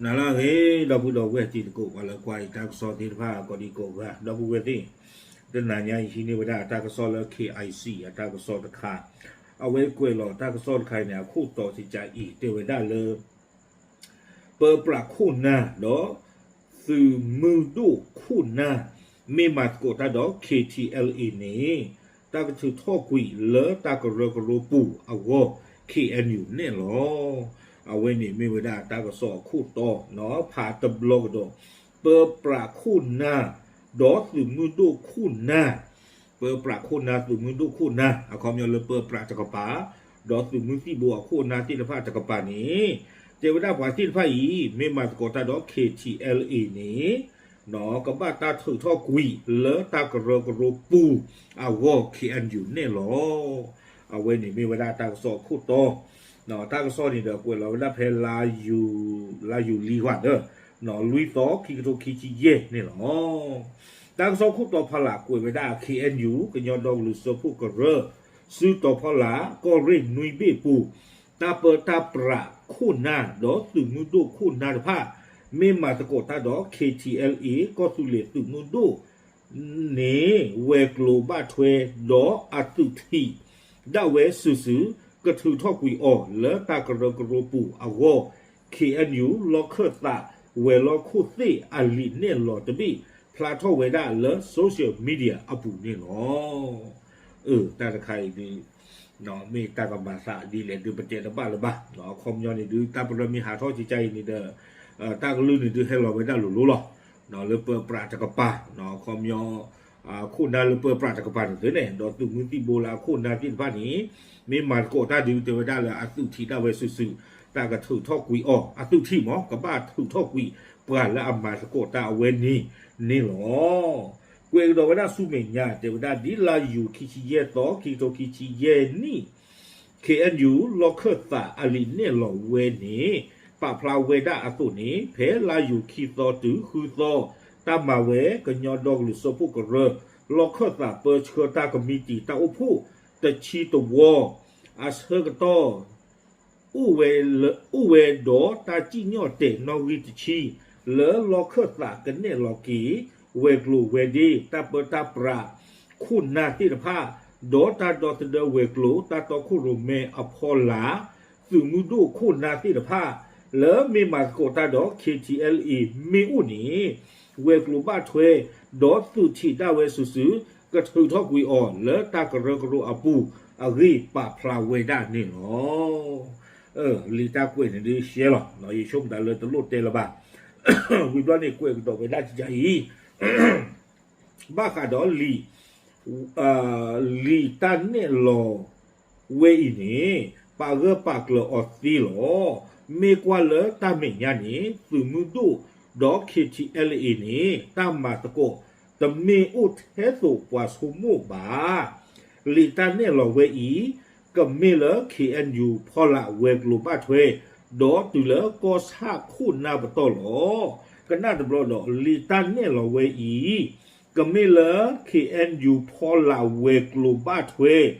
နၤလၢအဂ့ၤ ဒီပုၢ်ဒီဝဲၢ်တံၤသကိး ပှၤလၢကွၢ်အံၤတၢ်ကစီၣ်သ့ၣ်တဖၣ် ကိးဒံကိးဂၤ ဒီပုၢ်ဝဲၢ်သ့ၣ်, တနၤညါအံၤဟံးန့ၢ်ဝဲဒၣ်တၢ်ကစီၣ်လၢ K I C အတၢ်ကစီၣ်တခါ, အဝဲကွဲးလီၤတၢ်ကစီၣ်တခါအံၤန့ၣ် အခိၣ်တီစံးကါအံၤ တဲဝဲဒၣ်လၢ ပၢပြးခိၣ်နၢ်ဒီး သုးမုၢ်ဒိၣ်ခိၣ်နၢ် မ့ၢ်မၤသကိးတၢ်ဒီး K T L A န့ၣ် တၢ်ကထုးထီၣ်ကွံာ်လၢတၢ်ကရၢကရိပူၤအဂီၢ် K N U နဲၣ်လီၤ. အဝဲန့ၣ်မ့ၢ်ဝဲဒၣ်တၢ်ကစီၣ်အခိၣ်တီ, ဖးတဘျီကဒီး, ပၢပြးခိၣ်နၢ် ဒီးသုးမုၢ်ဒိၣ်ခိၣ်နၢ်, ပၢပြးခိၣ်နၢ် သုးမုၢ်ဒိၣ်ခိၣ်နၢ် အခီပညီလၢပၢပြးတကပၤ, ဒီးသုးမုၢ်သံၣ်ဘိအခိၣ်အနၢ်သ့ၣ်တဖၣ်တကပၤန့ၣ်, တဲဝဲဒၣ်ပှၤသ့ၣ်တဖၣ်အံၤ မ့ၢ်မၤသကိးတၢ်ဒီး K T L A န့ၣ် ကဘၣ်တၢ်ထုးထီၣ်ကွံာ်လၢတၢ်ကရၢကရိပူၤအဂီၢ် K N U နဲၣ်လီၤ. အဝဲန့ၣ်မ့ၢ်ဝဲဒၣ်တၢ်ကစီၣ်အခိၣ်တီ, တၢ်ကစီၣ်န့ၣ်ဒီးကွဲးလီၤဝဲဒၣ်ဖဲ လါယူၤလံဝါဒီး လွံၢ်သီ ခံကထိခံဆံယဲၢ်န့ၣ်လီၤ. တၢ်ကစီၣ်ခိၣ်တီဖီလာ်ကွဲးဝဲဒၣ် K N U ကညီဒီကလုာ်စၢဖှိၣ်ကရၢ စုတီၤဖီလာ် ကီၢ်ရ့ၣ်နွံဘ့ၣ်ပူၤ တၢ်ပၢတၢ်ပြးခိၣ်နၢ် ဒီးသုးမုၢ်ဒိၣ်ခိၣ်နၢ်တဖၣ် မ့ၢ်မၤသကိးတၢ်ဒီး K T L A ကီၢ်သူလ့ၤသုးမုၢ်ဒိၣ် န့ၣ် ဝဲၤကျိၤဘၣ်ထွဲ ဒီးအသုးထံးဒၣ်ဝဲစုာ်စုာ် ကထုးထီၣ်ကွံာ်အီၤလၢတၢ်ကရၢကရိပူၤအဂီၢ် K N U လီၢ်ခၢၣ်သးဝဲၤလီၢ်ခိၣ်သ့ၣ်အလံာ်နဲၣ်လီၤတဘ့ၣ် ဖျါထီၣ်ဝဲဒၣ်လၢ social media အပူၤန့ၣ်လီၤ. အၢ တၢ်တခါအံၤဒုး မ့ၢ်တၢ်ကမၤသးဒ်လဲၣ်ဒုးပတဲတဘၣ်လၢၤဘၣ်. အခီပညီန့ၣ်ဒုး တၢ်ပရၢမ့ၢ်ဟးထီၣ်ကကါအံၤန့ၣ်ဒီး တၢ်ကလုၢ်န့ၣ်ဒုးဟဲလီၤဝဲဒၣ်လိၤလိၤလီၤ. လၢပၢပြးတကပၤ အခီပညီ ခိၣ်နၢ်လၢပၢပြးတကပၤန့ၣ်သ့န့ၣ် ဒီးသုးမုၢ်သံၣ်ဘိလၢအခိၣ်နၢ်သ့ၣ်တဖၣ်န့ၣ် မ့ၢ်မၤသကိးတၢ်ဒုးတဲဝဲဒၣ်လၢအသုးထံးဒၣ်ဝဲစုာ်စုာ် တၢ်ကထုးထီၣ်ကွံာ်အီၤ အသုးထံးမး ကဘၣ်ထုးထီၣ်ကွံာ်ပှၤလၢအမၤသကိးတၢ်အဝဲန့ၣ်န့ၣ်လီၤ. ကွဲးကဒီးဝဲဒၣ်ဆူမဲာ်ညါ တဲဝဲဒၣ်ဒ်လါယူၤခံဆံယဲၢ်သီ ခံကထိခံဆံယဲၢ်နံၣ် K N U လီၢ်ခၢၣ်သးအလံာ်နဲၣ်လီၤဝဲန့ၣ် ပာ်ဖျါဝဲဒၣ်အသိးန့ၣ် ဖဲလါယူၤခံသီတုၤဃုသီ တၢ်မၤဝဲကညီဒီကလုာ်စၢဖှိၣ်ကရၢ လီၢ်ခၢၣ်သးပၢဆှၢတၢ်ကမံးတံာ်တၢ်အိၣ်ဖှိၣ်တဆံတဝီ အဆၢကတီၢ် အိၣ်ဝဲဒီးတၢ်စံၣ်ညီၣ်တဲာ်နီၣ်ဂံၢ်တဆံ လၢလီၢ်ခၢၣ်သးကနဲၣ်လီၤက့ၤ ဝဲၤကျိၤဝဲၤဒ့ တၢ်ပၢတၢ်ပြး ခိၣ်နၢ်သ့ၣ်တဖၣ် ဒီးတၢ်ဒီသဒၢဝဲၤကျိၤ တၢ်တီခိၣ်ရိၣ်မဲအဖီလာ် သုးမုၢ်ဒိၣ်ခိၣ်နၢ်သ့ၣ်တဖၣ် လၢမ့ၢ်မၤသကိးတၢ်ဒီး K T L A မ့ၢ်အိၣ်န့ၣ် ဝဲၤကျိၤဘၣ်ထွဲ ဒီးသုးထံးဒၣ်ဝဲစုာ်စုာ် ကထုးထီၣ်ကွံာ်အီၤလၢတၢ်ကရၢကရိအပူၤအဂ့ၢ် ပာ်ဖျါဝဲဒၣ်န့ၣ်လီၤ. လံာ်တၢ်ကွဲးန့ၣ်ဒုးရှဲလီၤ, ယဆိကမိၣ်တၢ်လၢတလိၣ်တဲလၢၤဘၣ်. ဝံၤဘျီန့ၣ်ကွဲးကဒီးဝဲဒၣ်ကကါအံၤ ဘၣ်ဃးဒီးလံာ် လံာ်တၢ်နဲၣ်လီၤဝဲအံၤန့ၣ် ပာ်ဂၢၢ်ပာ်ကျၢၤအီၤသ့လီၤ. မ့ၢ်ကွၢ်လၢတၢ်မဲာ်ညါန့ၣ် သုးမုၢ်ဒိၣ်ဒီး K T L A န့ၣ် တၢ်မၤသကိး တမ့ၢ်အိၣ်ထဲသိးပှၤဆိကမိၣ်ဘၣ်. လံာ်တၢ်နဲၣ်လီၤဝဲအံၤ ကမ့ၢ်လၢ K N U ဖီလာ်ဝဲၤကျိၤဘၣ်ထွဲ ဒီးတုၤလၢကီၢ်ဆၣ်ခိၣ်နၢ်ပတီၢ်လီၤ. ကနၣ်တဘျီဒီး လံာ်တၢ်နဲၣ်လီၤဝဲအံၤ ကမ့ၢ်လၢ K N U ဖီလာ်ဝဲၤကျိၤဘၣ်ထွဲ ဒီး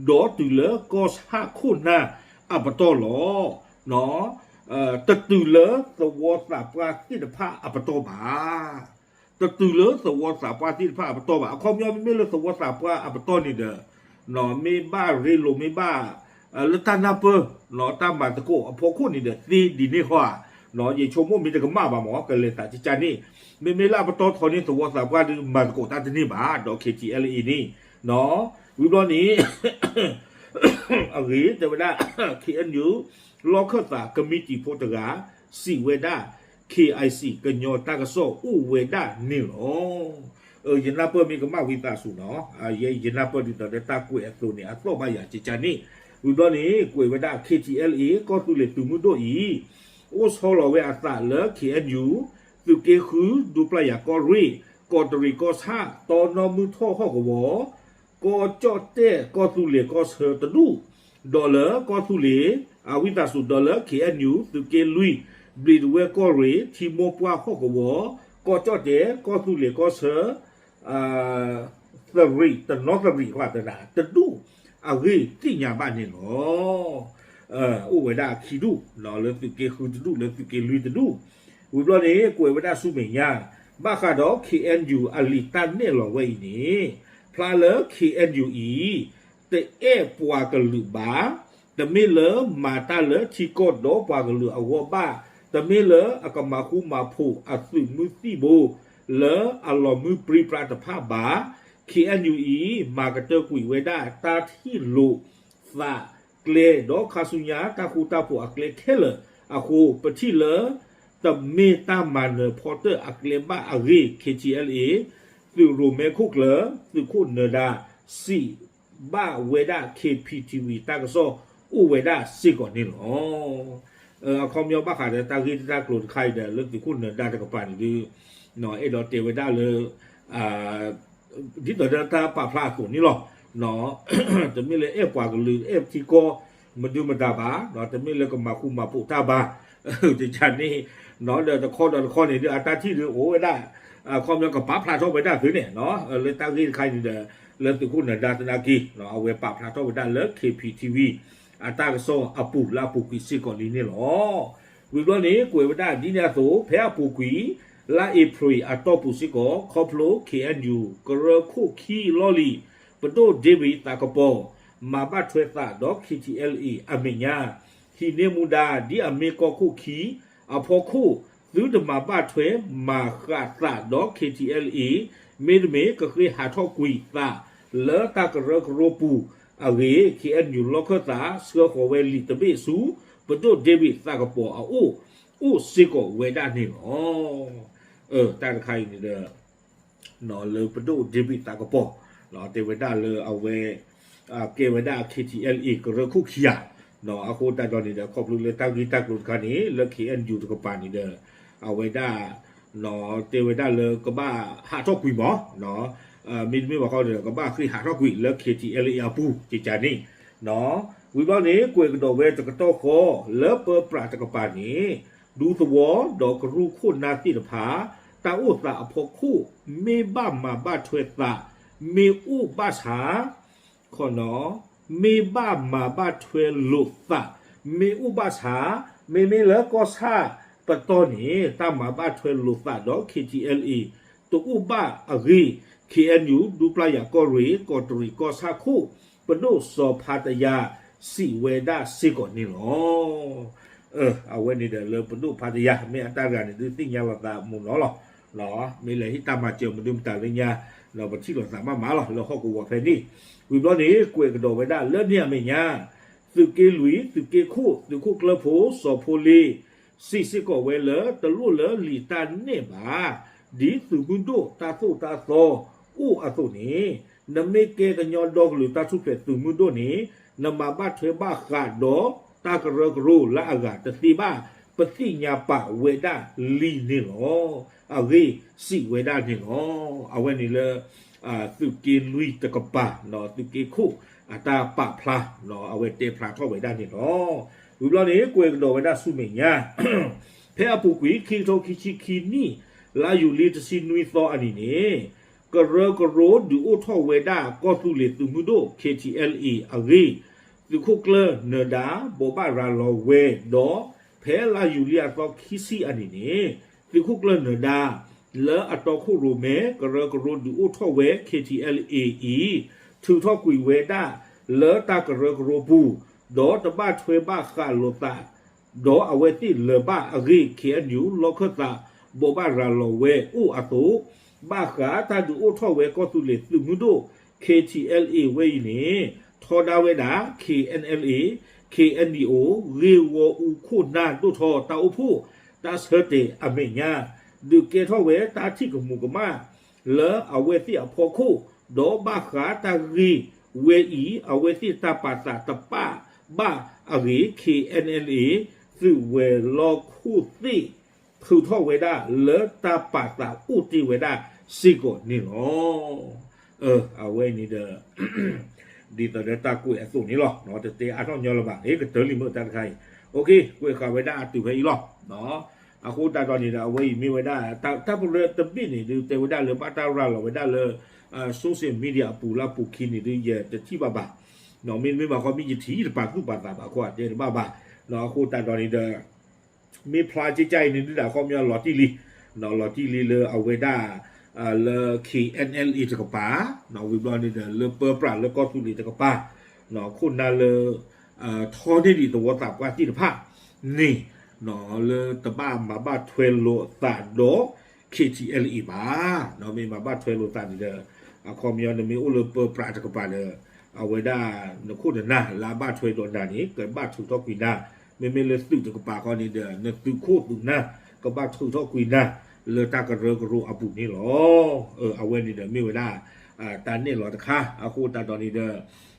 တုၤလၢကီၢ်ဆၣ်ခိၣ်နၢ်အပတီၢ်လီၤ. တတုၤလၢသဝီသးပှၢ်သ့ၣ်တဖၣ်အပတီၢ်ဘၣ်. တတုၤလၢသဝီသးပှၢ်သ့ၣ်တဖၣ်အပတီၢ်ဘၣ်. အခီပညီမ့မ့ၢ်လၢသဝီသးပှၢ်အပတီၢ်န့ၣ်ဒီး မ့ၢ်ဘၣ်ရ့လိာ်မ့ၢ်ဘၣ် လၢတၢ်နၢ်ပၢၢ် တၢ်မၤသကိးအဖီခိၣ်န့ၣ်ဒီးသ့ဒ်န့ၣ်ဃီဧါ. ယဆိကမိၣ်မ့ၢ်တကမၣ်ဘၣ်မး ကလဲၤသးကကါန့ၣ် မ့မ့ၢ်လၢအပတီၢ်ထီန့ၣ် သဝီသးပှၢ်ဒုးမၤသကိးတၢ်တန့ၢ်ဘၣ် ဒီး K T L A န့ၣ် ဝံၤဘျီန့ၣ် အဂ့ၢ်တဲဝဲဒၣ် K N U လီၢ်ခၢၣ်သးကမံးတံာ်ဖိတဂၤ စံးဝဲဒၣ် K I C ကညီတၢ်ကစီၣ်အိၣ်ဝဲဒၣ်န့ၣ်လီၤ. ယနၢ်ပၢၢ်မ့ၢ်ကမၣ်ဝံသးစူၤနီၤ ယနၢ်ပၢၢ်ဒ်သိးဒီးတၢ်ကွဲးအသိးန့ၣ် အသီၣ်ဘၣ်ယၤကကါန့ၣ် ဝံၤဘျီန့ၣ် ကွဲးဝဲဒၣ် K T L A ကီၢ်သူလ့ၤသုးမုၢ်ဒိၣ်အံၤ အိၣ်ဆီလီၤဝဲအသးလၢ K N U သုးက့ဃု ဒူပျၢ်ယၤကီၢ်ရ့ၣ် ကီးတရံးကီၢ်ဆၣ် တီနီၢ်မုၢ်ထီၣ်ဟီၣ်ကဝီၤ ကီၢ်ကၠီၣ်တဲၣ်ကီၢ်သူလ့ၤကီၢ်ဆၢတဒူၣ် ဒီးလၢကီၢ်သူလ့ၤ အဝံသးစူၤ ဒီးလၢ K N U သုးက့လွံၢ် ဘျံးဒဝဲၢ်ကီၢ်ရ့ၣ် ထံမိၢ်ပှၢ်ဟီၣ်ကဝီၤ ကီၢ်ကၠီၣ်တဲၣ်ကီၢ်သူလ့ၤကီၢ်ဆၢ သရံး တနီသရံး တဒူၣ်အဂ့ၢ်သ့ၣ်ညါဘၣ်န့ၣ်လီၤ. အိၣ်ဝဲဒၣ်ခံဒူၣ် လၢသုးက့ဃုတဒူၣ် လၢသုးက့လွံၢ်တဒူၣ် ဝံၤဘျီန့ၣ် ကွဲးဝဲဒၣ်ဆူမဲာ်ညါ ဘၣ်ဃးဒီး ခ့ၣ်အဲၣ်ယူၣ် အလံာ်တၢ်နဲၣ်လီၤဝဲအံၤန့ၣ် ဖျါလၢ ခ့ၣ်အဲၣ်ယူၣ် အံၤ တအဲၣ်ပှၤကလုာ်ဘၣ်, တမ့ၢ်လၢမၤတၢ်လၢထံကီၢ်ဒီးပှၤကလုာ်အဂီၢ်ဘၣ်, တမ့ၢ်လၢအကမၤဃူမၤဖိးအသုးမုၢ်သံၣ်ဘိ လၢအလီၤမုၢ်ပြံပြါတဖၣ်ဘၣ်. ခ့ၣ်အဲၣ်ယူၣ် အံၤ မၤကတၢၢ်ကွံာ်ဝဲဒၣ်တၢ်ထံၣ်လိာ်သးကျဲ ဒီးခါဆူညါတၢ်ဃူတၢ်ဖိးအကျဲခဲလၢာ်အဃိ ပထံၣ်လၢ တမ့ၢ်တၢ်မၤနၢၤဖီတၢၣ်အကျဲဘၣ်အဂ့ၢ် ခ့ၣ်ထံၣ်အဲလ်အ့ သုးရိၣ်မဲခိၣ်ကျၢၢ် သုးခိၣ်နၢၤဒါ စံးဘၣ်ဝဲဒၣ် ခ့ၣ်ပံၣ်ထံၣ်ဝံၤ တၢ်ကစီၣ်အိၣ်ဝဲဒၣ်စ့ၢ်ကီးန့ၣ်လီၤ. အခီပညီဘၣ်ဃးဒီးတၢ်ဂ့ၢ်တၢ်ကျိၤတခါအံၤဒီး လၢသုးခိၣ်နၢၤဒါတကပၤန့ၣ်ဒုး အဲၣ်ဒိးတဲဝဲဒၣ်လၢ ဒ်သိးဒီးတၢ်ပာ်ဖျါအသိးန့ၣ်လီၤ. တမ့ၢ်လၢအဲၣ်ပှၤကလုာ်အဲၣ်ထံကီၢ် မဒုမတၤဘၣ်, တမ့ၢ်လၢကမၤဃူမၤဖိးတၢ်ဘၣ်, တကးန့ၣ် ဒီးတခီဒီးတခီန့ၣ်ဒုး အတၢ်ထံၣ်ဒုးအိၣ်ဝဲဒၣ် အခီပညီကပာ်ဖျါထီၣ်ဝဲဒၣ်သုန့ၣ် လၢတၢ်ဂ့ၢ်တခါအံၤန့ၣ်ဒီး လၢသုးခိၣ်နၢၤဒါသနာ်က့ အဝဲပာ်ဖျါထီၣ်ဝဲဒၣ်လၢ ခ့ၣ်ပံၣ်ထံၣ်ဝံၤ အတၢ်ကစီၣ်အပူၤလၢအပူၤကွံာ်စ့ၢ်ကီးလံန့ၣ်လီၤ. ဝံၤဘျီန့ၣ် ကွဲးဝဲဒၣ်ဒ်န့ၣ်အသိး ဖဲအပူၤကွံာ် လါအ့ဖြ့ၣ်အတီၢ်ပူၤစ့ၢ်ကီး ခီဖျိ ခ့ၣ်အဲၣ်ယူၣ် ကရၢခိၣ်ခံအလီၢ်လံၤ ပဒိၣ်ဒ့ဘ့ၣ်သးကပီၤ မၤဘၣ်ထွဲသးဒီး ခ့ၣ်ထံၣ်အဲလ်အ့ အမဲာ်ညါ ဟံးန့ၢ်မူဒါ ဒ်အမ့ၢ်ကီၢ်ခိၣ်ခံအဖီခိၣ် သုတမၤဘၣ်ထွဲမၤဃးသးဒီး ခ့ၣ်ထံၣ်အဲလ်အ့ မ့တမ့ၢ်ကဃ့ဟးထီၣ်ကွံာ်သးလၢတၢ်ကရၢကရိပူၤအဂ့ၢ် ခ့ၣ်အဲၣ်ယူၣ် လီၢ်ခၢၣ်သး ဆှၢဃီၤဝဲလံာ်တဘ့ၣ်ဆူ ပဒိၣ်ဒ့ဘ့ၣ်သးကပီၤအအိၣ် အိၣ်စ့ၢ်ကီးဝဲဒၣ်န့ၣ်လီၤ. တၢ်တခါအံၤန့ၣ်ဒီး လၢပဒိၣ်ဒ့ဘ့ၣ်သးကပီၤ တဲဝဲဒၣ်လၢအဝဲ ကဲဝဲဒၣ် ခ့ၣ်ထံၣ်အဲလ်အ့ ကရၢခိၣ်ခံဂၤ အဃိသတးဒီးန့ၣ်ဒီး ခီဖျိလၢတၢ်ဂ့ၢ်တၢ်ကျိၤတခါန့ၣ် လၢ ခ့ၣ်အဲၣ်ယူၣ် တကပၤန့ၣ်ဒီး အဝဲဒၣ် တဲဝဲဒၣ်လၢကဘၣ်ဟးထီၣ်ကွံာ်မး မ့တမ့ၢ်ဘၣ်ဃီဒီး ကဘၣ်ဃ့ဟးထီၣ်ကွံာ်လၢ ခ့ၣ်ထံၣ်အဲလ်အ့ အပူၤ ကကန့ၣ် ဝံၤဘျီန့ၣ် ကွဲးကဒီးဝဲတကတီၢ်ဃီ လၢပၢပြးတကပၤန့ၣ် ဒူသဝီဒီးကရူၢ်ခိၣ်နၢ်သ့ၣ်တဖၣ် တၢ်အိၣ်သးအဖီခိၣ် မ့ၢ်ဘၣ်မၤဘၣ်ထွဲသး မ့ၢ်အိၣ်ဘၣ်ဆၣ် ခီနီၤ မ့ၢ်ဘၣ်မၤဘၣ်ထွဲလိာ်သး မ့ၢ်အိၣ်ဘၣ်ဆၣ် မ့မ့ၢ်လၢကီၢ်ဆၣ်ပတီၢ်န့ၣ် တၢ်မၤဘၣ်ထွဲလိာ်သးဒီး ခ့ၣ်ထံၣ်အဲလ်အ့ တအိၣ်ဘၣ်အဂ့ၢ် ခ့ၣ်အဲၣ်ယူၣ် ဒူပျၢ်ယၤကီၢ်ရ့ၣ် ကီးတရံးကီၢ်ဆၣ်ခိၣ် ပဒိၣ်စီၤဖးတယၤ စံးဝဲဒၣ်စ့ၢ်ကီးန့ၣ်လီၤ. အဝဲန့ၣ်ဒီးလၢပဒိၣ်ဖးတယၤ မ့ၢ်အတၢ်တဂၤန့ၣ်ဒုးသ့ၣ်ညါလီၤသးမုာ်နီၤလီၤ. မ့ၢ်လဲၤဟ့ၣ်တၢ်မၤစၢၤမနုၤမတၤလၢညါ ပထံၣ်လိာ်သးမးမးလီၤ လၢဟီၣ်ကဝီၤဖဲန့ၣ် ဝံၤဘျီန့ၣ် ကွဲးကဒီးဝဲဒၣ်လၢန့ၣ်အမဲာ်ညါ သုးက့လွံၢ် သုးက့ခိၣ် သုးခိၣ်ကျၢၢ်ဖိ စီၤဖိလ့ စံးစ့ၢ်ကီးဝဲလၢ တလိၣ်လၢလံာ်တၢ်နဲၣ်ဘၣ်, ဒ်သုးမုၢ်ဒိၣ်တၢ်သိၣ်တၢ်သီအိၣ်အသိးန့ၣ် နမ့ၢ်ကဲကညီဒီကလုာ်တၢ်ထူၣ်ဖျဲးသုးမုၢ်ဒိၣ်န့ၣ် နမၤဘၣ်ထွဲဘၣ်ဃးဒီးတၢ်ကရၢကရိလၢအဂၤတသ့ဘၣ်, ပသ့ၣ်ညါပာ်ဝဲဒၣ်လံန့ၣ်လီၤ. အဂ့ၢ်စံးဝဲဒၣ်န့ၣ်လီၤ. အဝဲန့ၣ်လၢ သုးက့လွံၢ်တကပၤ သုးက့ခိၣ်အတၢ်ပာ်ဖျါ အဝဲတဲဖျါထီၣ်ဝဲဒၣ်န့ၣ်လီၤ. ဝံၤဘျီန့ၣ် ကွဲးကဒီးဝဲဒၣ်ဆူမဲာ်ညါ ဖဲအပူၤကွံာ် ခံကထိခံဆံခံနံၣ် လါယူၤလံတဆံနွံသီအနံၤန့ၣ် ကရၢကရိဒုးအိၣ်ထီၣ်ဝဲဒၣ်ကီၢ်သူလ့ၤသုးမုၢ်ဒိၣ် ခ့ၣ်ထံၣ်အဲလ်အ့ အဂ့ၢ် သုးခိၣ်ကျၢၢ်နၢၤဒါ ဘိးဘၣ်ရၤလီၤဝဲဒီး ဖဲလါယူၤလံအသီခံဆံအနံၤန့ၣ် သုးခိၣ်ကျၢၢ်နၢၤဒါ လၢအတီခိၣ်ရိၣ်မဲ ကရၢကရိဒုးအိၣ်ထီၣ်ဝဲ ခ့ၣ်ထံၣ်အဲလ်အ့ အံၤ ထုးထီၣ်ကွံာ်ဝဲဒၣ်လၢတၢ်ကရၢကရိပူၤ ဒီးတဘၣ်ထွဲဘၣ်ဃးလိာ်သး ဒီးအဝဲသ့ၣ်လၢၤဘၣ်အဂ့ၢ် ခ့ၣ်အဲၣ်ယူၣ် လီၢ်ခၢၣ်သး ဘိးဘၣ်ရၤလီၤဝဲအိၣ်အသိး ဘၣ်ဃးတၢ်ဒုးအိၣ်ထီၣ်ဝဲကီၢ်သူလ့ၤသုးမုၢ်ဒိၣ် ခ့ၣ်ထံၣ်အဲလ်အ့ ဝဲအံၤန့ၣ် ထီဒါဝဲဒၣ် ခ့ၣ်အဲၣ်အဲလ်အ့ ခ့ၣ်အဲၣ်အံၣ်အိ ဂ့ၢ်ဝီအူခိၣ်နၢ်ဒိၣ်ထီၣ်တၢ်အိၣ်ဖှိၣ် တၢ်ဆၢတဲာ်အမဲာ်ညါ ဒုးကဲထီၣ်ဝဲတၢ်ထံၣ်ကမူၤကမၣ် လၢအဝဲသ့ၣ်အဖီခိၣ် ဒီးဘၣ်ဃးတၢ်ဂ့ၢ်ဝဲအံၤ အဝဲသ့ၣ်တၢ်ပာ်သးတပာ်ဘၣ်အဂ့ၢ် ခ့ၣ်အဲၣ်အဲလ်အ့ သုးဝဲၤလီၢ်ခိၣ်သ့ၣ် ထုးထီၣ်ဝဲဒၣ်လၢတၢ်ပာ်သးအိၣ်တ့ၢ်ဝဲဒၣ်စ့ၢ်ကီးန့ၣ်လီၤ. အဝဲန့ၣ်ဒီး ဒ်သိးဒီးတၢ်ကွဲးအသိးန့ၣ်လီၤ. တတဲအါထီၣ်ညီလၢၤဘၣ် ကတၢၢ်လံမ့ၢ်တၢ်တခါအံၤ ကွဲးဃာ်ဝဲဒၣ်အတုၤဖဲအံၤလီၤ. အဃိသတးဒီးန့ၣ်ဒီး အဝဲအံၤမ့ၢ်ဝဲဒၣ် တၢ်ပရၢတဘ့ၣ်န့ၣ်ဒုး တဲဝဲဒၣ်လၢဘၣ်တၢ်ရၤလီၤဝဲဒၣ်လၢ social media အပူၤလၢအပူၤခံန့ၣ်ဒုး ယတထံၣ်ဘၣ်ဘၣ်. မ့တမ့ၢ်ဘၣ်ခီ မ့ၢ်ယထံၣ်ယတပာ်သူၣ်ပာ်သးဘၣ်အဃိ အတဲတဘၣ်ဘၣ်. အဃိသတးဒီးန့ၣ်ဒီး မ့ၢ်ဖျါကကၢ်အံၤန့ၣ်ဒုး အခီပညီလီၤတံၢ်လံ, လီၤတံၢ်လံလၢအဝဲဒၣ် လၢ K N L A တကပၤ, ဝံၤဘျီန့ၣ်ဒီး လၢပၢပြးလၢကီၢ်သူလ့ၤတကပၤ, ခိၣ်နၢ်လၢ ထီန့ၢ်ဒံးသဝီသးပှၢ်သ့ၣ်တဖၣ်န့ၣ် လၢတဘၣ်မၤဘၣ်ထွဲလိာ်သးဒီး K T L A ဘၣ်, မ့ၢ်မၤဘၣ်ထွဲလိာ်သးန့ၣ်ဒီး အခီပညီနမ့ၢ်အိၣ်လၢပၢပြးတကပၤဒီး အဝဲဒၣ်နခိၣ်နနၢ်လၢအဘၣ်ထွဲဒီးနၤန့ၣ် ကဘၣ်ထုးထီၣ်ကွံာ်နၤ, မ့မ့ၢ်လၢသုးတကပၤဃီန့ၣ်ဒီး နသုးခိၣ်သုးနၢ် ကဘၣ်ထုးထီၣ်ကွံာ်နၤ လၢတၢ်ကရၢကရိအပူၤန့ၣ်လီၤ. အဝဲန့ၣ်ဒီးမ့ၢ်ဝဲဒၣ် တၢ်နဲၣ်လီၤတခါ, အဃိသတးဒီးန့ၣ်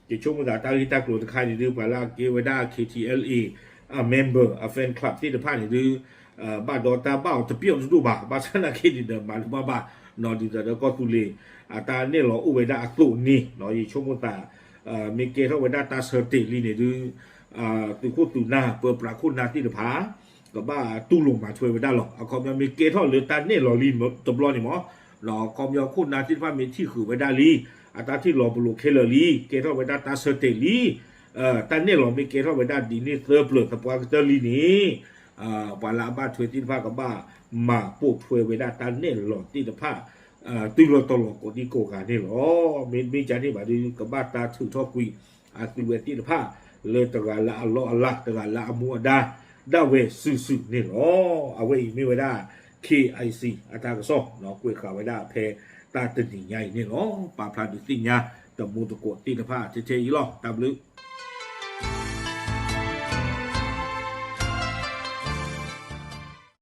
ဒီး ယဆိကမိၣ်သးတၢ်ဂ့ၢ်တၢ်ကျိၤတခါန့ၣ်ဒုး ပှၤလၢအကဲဝဲဒၣ် K T L A အ member အ fan club သ့ၣ်တဖၣ်န့ၣ်ဒုး ဘၣ်ဒီးတၢ်ဘၣ်အီၤတပျီၣ်တဒိၣ်ဘၣ်, ဘၣ်ဆၣ်သနာ်က့န့ၣ်ဒီး မၤတဘၣ်ဘၣ်, ဒ်သိးဒီးကီၢ်သူလ့ၤ အတၢ်နဲၣ်လီၤအိၣ်ဝဲဒၣ်အသိးန့ၣ် ယဆိကမိၣ်သး မ့ၢ်ကဲထီၣ်ဝဲဒၣ်တၢ်ဆၢတဲာ်လံန့ၣ်ဒုး သုးခိၣ်သုးနၢ် ပၢပြးခိၣ်နၢ်သ့ၣ်တဖၣ် ကဘၣ်တူၢ်လိာ်မၤထွဲဝဲဒၣ်လီၤ. အခီပညီမ့ၢ်ကဲထီၣ်လၢတၢ်နဲၣ်လီၤလံတဘျီန့ၣ်မး, အခီပညီခိၣ်နၢ်သ့ၣ်တဖၣ်မ့ၢ်ထံၣ်ဃုာ်ဝဲဒၣ်လံ, အတၢ်ထံၣ်လီၤပလိာ်ခဲလၢာ်လံ, ကဲထီၣ်ဝဲဒၣ်တၢ်ဆၢတဲာ်လံ, တၢ်နဲၣ်လီၤမ့ၢ်ကဲထီၣ်ဝဲဒၣ်ဒ်န့ၣ်သၢပျၢၤသပှၢ်ကတၢၢ်လံန့ၣ် ပှၤလၢအဘၣ်ထွဲသ့ၣ်တဖၣ်ကဘၣ်မၤပိာ်ထွဲဝဲဒၣ်တၢ်နဲၣ်လီၤသ့ၣ်တဖၣ် တုၤလီၤတီၤလီၤကိးဒံကိးဂၤန့ၣ်လီၤ. မ့မ့ၢ်ကန့ၣ်ဘၣ်ဒုး ကဘၣ်တၢ်ထုးထီၣ်ကွံာ်အသုဝဲသ့ၣ်တဖၣ် လၢတဂၤလၢအလီၢ်အလၤ တဂၤလၢအမူအဒါ ဒၣ်ဝဲစုာ်စုာ်န့ၣ်လီၤ. အဝဲအံၤမ့ၢ်ဝဲဒၣ် K I C အတၢ်ကစီၣ် ကွဲးဃာ်ဝဲဒၣ်ဖဲတၢ်တနံၤညါအံၤန့ၣ်လီၤ. ပာ်ဖျါဒုးသ့ၣ်ညါ တမူတကိးသ့ၣ်တဖၣ်ထဲထဲအံၤလီၤ. တၢ်ဘျုး